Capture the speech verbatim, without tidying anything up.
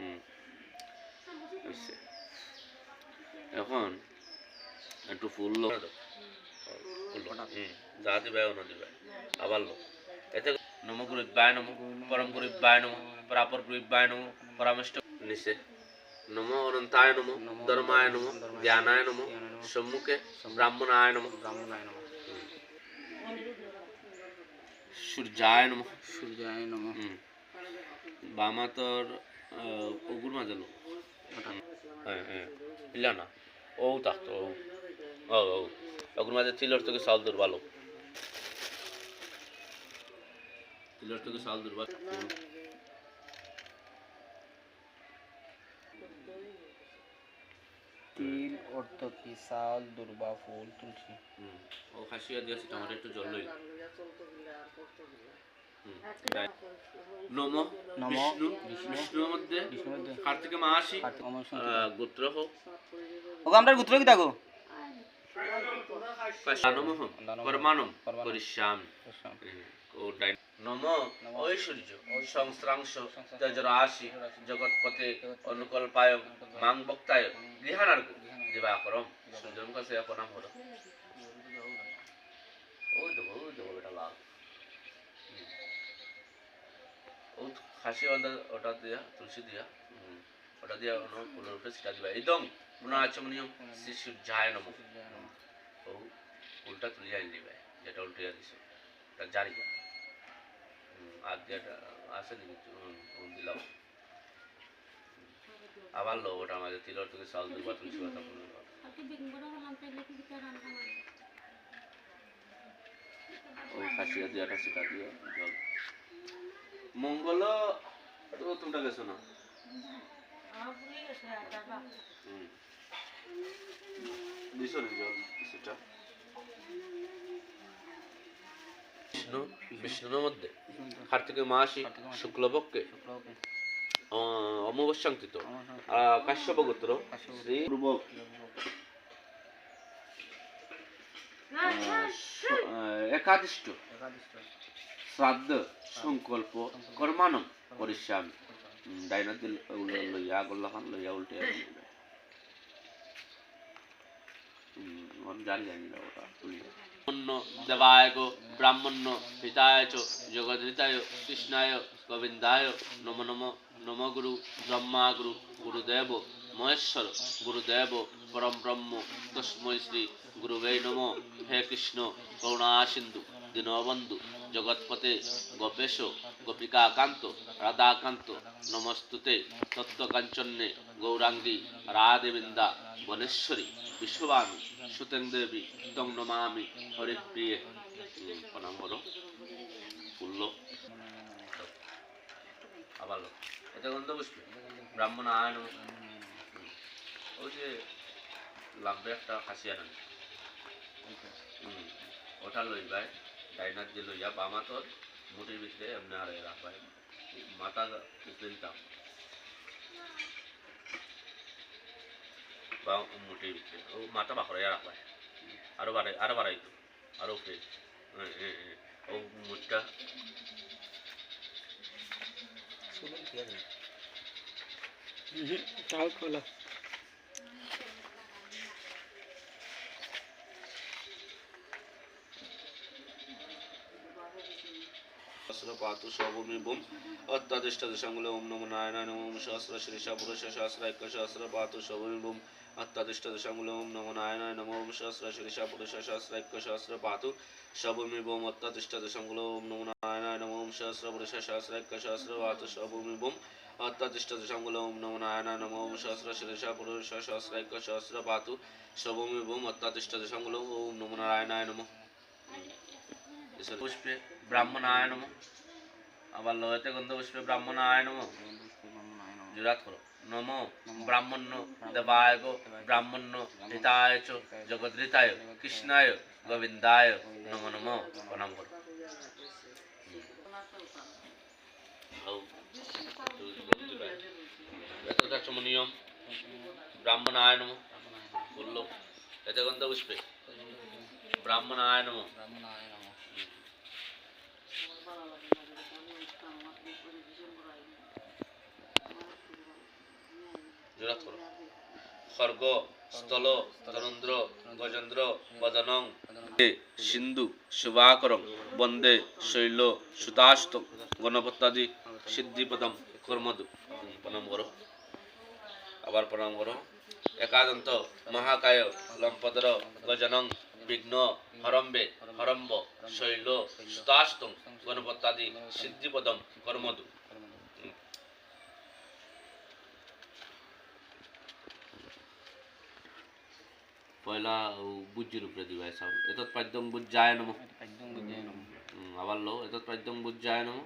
হুম। অইছে। এখন একটু ফুল লো। ফুল লো। হুম। যা দিবায়, অনো দিবায়। আবার লো। এতে নম গুরুভ্যায় নম, পরম গুরুভ্যায় নম, পরাপর গুরুভ্যায় নম, পরমেষ্ঠ নিচে। নম অনন্তায় নম, ধর্মায় নম, জ্ঞানায় নম, সম্মুখে ব্রাহ্মণায় নম। ব্রাহ্মণায় নম। হুম। সূর্যায় নম। সূর্যায় নম। হুম। বাম আতর, আহ, অগুর মাঝে লো। ওটা। হ্যাঁ, হ্যাঁ। ইলা না। অউ থাকতো, অউ। অউ, অউ। অগুর মাঝে তিলর থাকি চাউল দুর্বা লো। তিলর থাকি চাউল দুর্বা। তিল, অর্থ কি? চাউল, দুর্বা, ফুল, তুলসী। হুম। অউ খাসিয়া দিয়া আছে, টমেটো একটু জল লই। হুম। নম নম বিষ্ণু, বিষ্ণু। বিষ্ণুর মধ্যে বিষ্ণুর মধ্যে। কার্তিকে মাসি, কার্তিক মাসি। আহ, গোত্র হোক। ওগো, আমরার গোত্র কিতা গো? দানমহম, দানমহম, কর্মাণম, কর্মাণম, করিষ্যামি। করিষ্যামি। হুম। ও ডাইন-, নম নম ঐশ্বর্য, ঐশ্বর্য, সংস্রাংশ, সংস্রাংশ, তেজরাশি, তেজরাশি, জগৎপতে, জগৎপতে, অনুকল্পায়, অনুকল্পায়, মাং ভক্তায়, মাং গৃহাণার্ঘ, গৃহাণার্ঘ, দিবাকরম। দিবাকরম। সূর্যর কাছে এখন আমরা। ওই দেখো, ওই দেখো, বেটা লাল। হুম। ও খাসি বান্ধা ওটা দিয়া, তুলসী দিয়া, হুম, ওটা দিয়া অনো ফুলর উপরে ছিটা দিবা। ইদং পুনরাচমনীয়ম শ্রী সূর্যায় নমঃ। হুম। ও ফুলটা তুলিয়া আনি দিবা, যেটা উল্টিয়া দিছো, ওটা জারি যা। হুম, আর যেটা আছে নাকি, হুম, হুম, দিলাম। আবার লো, ওটার মাঝে তিলর থাকি চাউল দুর্বা, তুলসী পাতা, ফুল দুর্বা। ও খাসিয়া দিয়া, খাসিটা দিয়া, জল। মঙ্গল, ও তোমরা গেছো না? হুম। দিছো নি জল, কিছুটা? বিষ্ণু, বিষ্ণুর মধ্যে কার্তিক মাসি, কার্তিক মাসি, শুক্লপক্ষে, শুক্লপক্ষে, অ-, অমাবস্যাং তিথৌ, অমাবস্যাং তিথৌ, আহ, কাশ্যপ গোত্র, কাশ্যপ গোত্র, শ্রী পূর্বক, পূর্বক, আহ, স-, আহ, একাদিষ্ট, একাদিষ্ট, শ্রাদ্ধ, শ্রাদ্ধ, সংকল্প, সংকল্প, কর্মাণম, কর্মাণম, করিষ্যামি। করিষ্যামি। হুম, ডাইন আত দিল, উল্টা লইয়া, আগর লাখান লইয়া উল্টে। হুম, অন জারি জানি না ওটা, তুলি। অন্ন দেবায় গো ব্রাহ্মণ্য হিতায় চ জগদ্ধিতায় কৃষ্ণায় গোবিন্দায় নমো নমো। নমো গুরু ব্রহ্মা গুরু গুরুদেব মহেশ্বর গুরুদেব পরম ব্রহ্ম তস্মৈ শ্রী গুরবে নমো। হে কৃষ্ণ করুণাসিন্ধু দীনবন্ধু জগৎপতে গোপেশ গোপিকাকান্ত রাধাকান্ত নমস্তুতে। তপ্তকাঞ্চনে গৌরাঙ্গী রাধে বৃন্দাবনেশ্বরী বৃষভানু সুতে দেবী তং নমামি হরিপ্রিয়ে। হুম, প্রণাম করো। ফুল লো। আবার লো। এতে গন্ধ পুষ্পে। ব্রাহ্মণায় নমঃ। হুম। ওই যে লাম্বা একটা খাসিয়া না? হুম। ওটা লইবায়, ডাইন আত দি লইয়া বাম আতর মুঠির ভিতরে এমনে আড়াই রাখবায়। মাথা উপরে দিতাম। বা মুঠির ভিতরে। ও মাথা বাঁকড়াইয়া রাখবায়। আরো বাড়াই, আরো বাড়াইতো। আরো উপরে। হ্যাঁ, হ্যাঁ, হ্যাঁ। ও মুঠটা। হুম, তাও খোলা। সহস্র পাতু সবমি বুম। অত্তাতিষ্ঠতি সংকুলে ওম নমো নারায়ণায় নমঃ। ওম সহস্র শীর্ষ পুরুষ সহস্রাক্ষ সহস্র পাতু সবমি বুম। অত্তাতিষ্ঠতি সংকুলে ওম নমো নারায়ণায় নমঃ। ওম সহস্র শীর্ষ পুরুষ সহস্রাক্ষ সহস্র পাতু সবমি বুম। অত্তাতিষ্ঠতি সংকুলে ওম নমো নারায়ণায় নমঃ। ওম সহস্র পুরুষ সহস্রাক্ষ সহস্র পাতু সবমি বুম। অত্তাতিষ্ঠতি সংকুলে ওম নমো নারায়ণায় নমঃ। ওম সহস্র শীর্ষ পুরুষ সহস্রাক্ষ সহস্র পাতু সবমি বুম। অত্তাতিষ্ঠতি সংকুলে ওম নমো নারায়ণায় নমঃ। পুষ্পে ব্রাহ্মণায় নমঃ। আবার লয়েতে গন্ধ পুষ্পে ব্রাহ্মণায় নমঃ। জোরাত করো। নমো ব্রাহ্মণ্য দেবায় গো ব্রাহ্মণ্য হিতায় চ জগদ্ধিতায় কৃষ্ণায় গোবিন্দায় নমো নমঃ। প্রণাম করো। এত যথাসময় নিয়ম। ব্রাহ্মণায় নমঃ। বলল, এতে গন্ধ পুষ্পে। ব্রাহ্মণায় নমঃ। ব্রাহ্মণায় নমঃ। করো। খর্গ, স্থল, তরুন্দ্র, গজেন্দ্র, বদনং, সিন্ধু, শুভাকরং, বন্দে, শৈল, সুতাশতং, গণপত্যাদি, সিদ্ধিপদম, কর্মদু। প্রণাম করো। আবার প্রণাম করো। একাদন্ত, মহাকায়, লম্পদর, গজনং, বিঘ্ন, হরম্বে, হরম্ব, শৈল, সুতাশতং, গণপত্যাদি, সিদ্ধিপদম, কর্মদু। পয়লা ও বুজ্জির উপরে দিবা, এসব। এতৎ পাদ্যং বুজ্জায় নমঃ। এতৎ পাদ্যং বুজ্জায় নমঃ। হুম, আবার লো, এতৎ পাদ্যং বুজ্জায় নমঃ।